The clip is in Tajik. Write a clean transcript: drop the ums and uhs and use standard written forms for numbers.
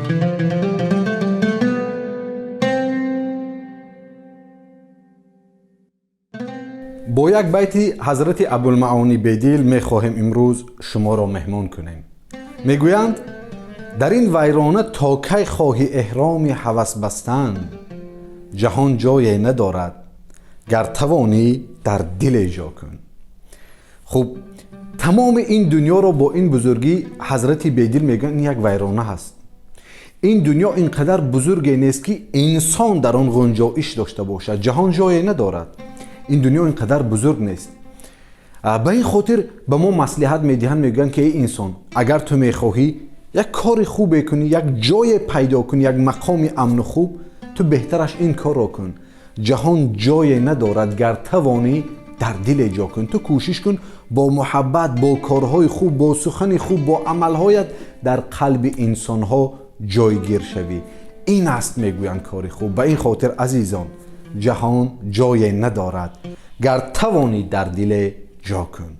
Бо як байти ҳазрати Абулмаонӣ Бедил мехоҳем имрӯз шуморо меҳмон кунем. Мегӯянд: дар ин вайрона то кай хоҳӣ эҳроми ҳавас бастан? Ҷаҳон ҷое надорад, гар тавонӣ, дар диле ҷо кун. Хуб, тамоми ин дунёро бо ин бузургӣ ҳазрати Бедил мегӯянд, ин як вайрона ҳаст. Ин дунё ин қадар бузурге нест, ки инсон дар он ғунҷоиш дошта бошад. Ҷаҳон ҷое надорад, ин дунё ин қадар бузург нест. Ба ин хотир ба мо маслиҳат медиҳанд, мегӯянд, ки эй инсон, агар ту мехоҳӣ як кори хубе кунӣ, як ҷое пайдо кунӣ, як мақоми амну хуб, ту беҳтараш ин корро кун. Ҷаҳон ҷое надорад, гар тавонӣ, дар диле ҷо кун. Ту кӯшиш кун, бо муҳаббат, бо корҳои хуб, бо сухани хуб, бо амалҳоят дар қалби инсонҳо ҷойгир шавӣ. Ин аст, мегӯянд, кори хуб. Ба ин хотир, азизон, ҷаҳон ҷое надорад, гар тавонӣ, дар диле ҷо кун.